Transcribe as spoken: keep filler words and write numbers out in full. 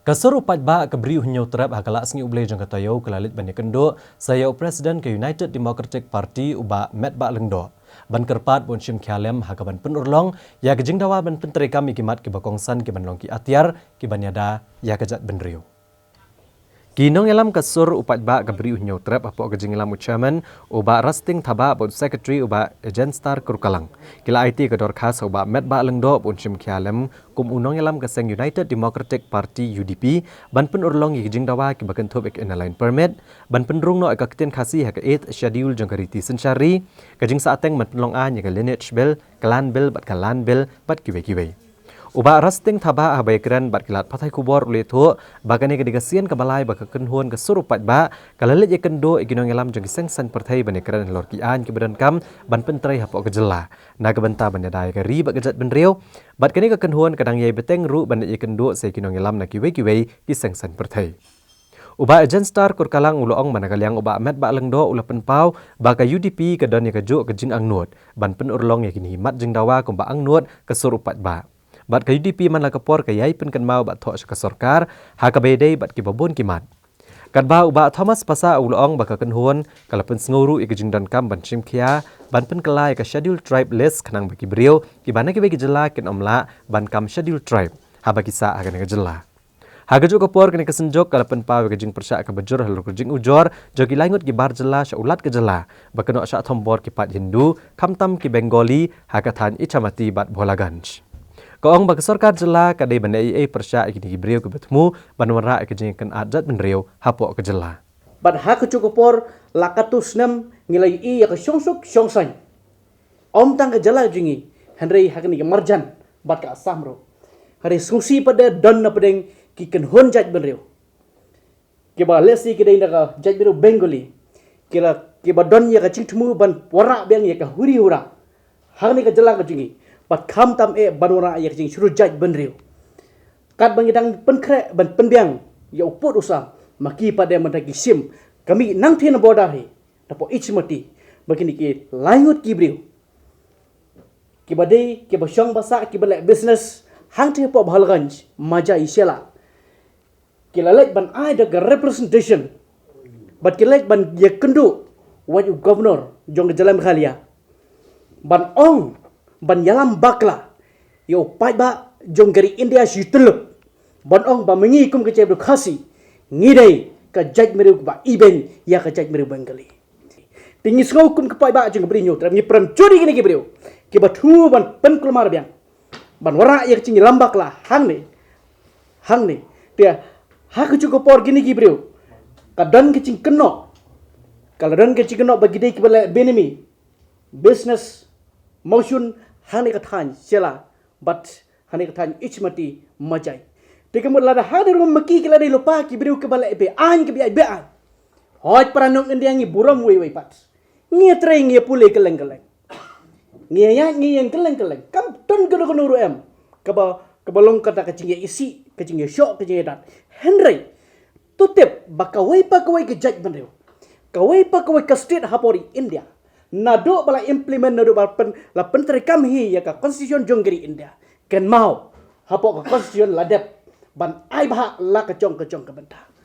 Ka sur u paidbah ka Bri u Hynñiewtrep ha ka Lah Sngi U Blei jong ka taïew ka la leit ban ïakynduh sa ïa u President ka United Democratic Party u Bah Metbah Lyngdoh ban kyrpad ba un shim khia lem ha kaban pynurlong ïa ka jingdawa ban pyntreikam ïa ki mat kiba kongsan kiban long ki atiar kiban ïada ïa ka jaitbynriew. Ki nongïalam ka sur u paidbah ka Bri u Hynñiewtrep hapoh ka jingïalam u Chairman u Bah Rasting Thabah bad u Secretary u Bah Ejenstar Kurkalang ki la aiti ka dorkhas ha u Bah Metbah Lyngdoh ba un shim khia lem kum u nongïalam ka seng United Democratic Party, U D P, ban pynurlong ïa ki jingdawa kiba kynthup ïa ka Inner Line Permit, ban pynrung noh ïa ka ktien Khasi ha ka Eighth Schedule jong ka Riti Synshar Ri, ka jingsahteng ban pynlong aiñ ïa ka Lineage Bill, ka Land Bill bad ka Land Bill bad kiwei kiwei. U Bah Rasting Thabah haba ïakren bad ki lad pathai khubor u la ïathuh ba kane ka dei ka sien kaba lai ba ka kynhun ka sur u paidbah ka la leit ïakynduh ïa ki nongïalam jong ki seng saiñ pyrthei ban ïakren halor ki aiñ kiba donkam ban pyntrei hapoh ka jylla na ka bynta ban ïada ïa ka ri bad ka jaitbynriew. Bad kane ka kynhun ka dang ïai bteng ruh ban leit ïakynduh sa ïa ki nongïalam na kiwei kiwei ki seng saiñ pyrthei. U Bah Ejenstar Kurkalang u la ong ba na ka liang u Bah Metbah Lyngdoh u la pynpaw ba ka U D P ka don ïa kajuh ka jingangnud ban pynurlong ïa kine ki mat jingdawa kumba angnud ka sur u paidbah. Bad ka U D P man la ka por ka ïai pynkynmaw bad thoh sha ka sorkar ha kaba ïadei bad kiba bun ki mat. Katba u Bah Thomas Passah u la ong ba ka kynhun ka la pynsngew ruh ïa ka jingdonkam ban shim khia ban pynkylla ïa ka Scheduled Tribe list khnang ba ki briew kiba na kiwei ki jylla kin ym lah ban kam Scheduled Tribe haba ki sah ha kane ka jylla. Ha kajuh ka por kane ka synjuk ka la pynpaw ïa ka jingpyrshah kaba jur halor ka jingujor jong ki lai ngut ki bar jylla sha u Lat ka jylla ba kynnoh shah thombor ki paid Hindu khamtam ki Bengali ha ka thaiñ Ichamati bad Bholaganj. Ka ong ba ka sorkar jylla ka dei ban ïai pyrshah ïa kine ki briew kiba thmu ban wanrah ïa ka jingïakynad jaitbynriew hapoh ka jylla. Bad ha kajuh ka por la katto snem ngi la ïohi ïa ka shongsuk shongsaiñ. Ym tang ka jylla jong ngi hynrei ha kane ka marjan bad ka Assam ruh. Hynrei sngewsih pat de don na pdeng ki kynhun jaitbynriew kiba lehse ki dei na ka jaitbynriew Bengali ki la, kiba don ïa ka jingthmu ban wanrah biang ïa ka huri hura ha kane ka jylla ka jong ngi bad khamtam eh ban wanrah ïa ka jingshlur jaitbynriew. Katba ngi dang pynkhreh ban pynbiang ïa u pud u sam, ma ki pat de mynta ki shim ka mih nangtei na border hi napoh Ichamati ba kine ki lai ngut ki briew kiba dei kiba shong ba sah kiba leh business hangtei hapoh Bholaganj, Majai, Shella ki la leit ban ai da ka representation bad ki leit ban ïakynduh wad u governor jong ka jylla Meghalaya ban ong, ban ïalam bakla ïa u paidbah jong ka ri India shi tyllup ban ong ba ma ngi kum ka jaitbynriew Khasi ngi dei ka jaitbynriew kaba ibeiñ ïa ka jaitbynriew Bengali. Te ngi sngew kum ka paidbah jong ka Bri u Hynñiewtrep ngi prem jur ïa kine ki briew kiba thmu ban pynkulmar biang ban wanrah ïa ka jingïalam bakla hangne hangne. Te ha kajuh ka por kine ki briew ka don ka jingkynnoh, ka la don ka jingkynnoh ba ki dei kiba leh benami business mawshun hangne ka thaiñ Shella bad hangne ka thaiñ Ichamati, Majai. Te ka mut lada hangne ruh ma ki ki la dei lypa ki briew kiba leh beaiñ, kiba ïaid beaiñ, hooid para nong India ngi burom wei wei pat. Ngi ïatrei, ngi ïapule kylleng kylleng, ngi ïaid, ngi ïeng kylleng kylleng, kam don kano kano ruh em kaba, kaba long kata ka jingïaisih, ka jingïashoh, ka jingïadat. Hynrei to tip ba kawei pa kawei ka jaitbynriew, kawei pa kawei ka state hapoh ri India, naduh ba la implement, naduh ba la pyn, la pyntreikam hi ïa ka constitution jong ka ri India, kynmaw hapoh ka constitution la dep ban ai bhah la ka jong ka jong ka bynta.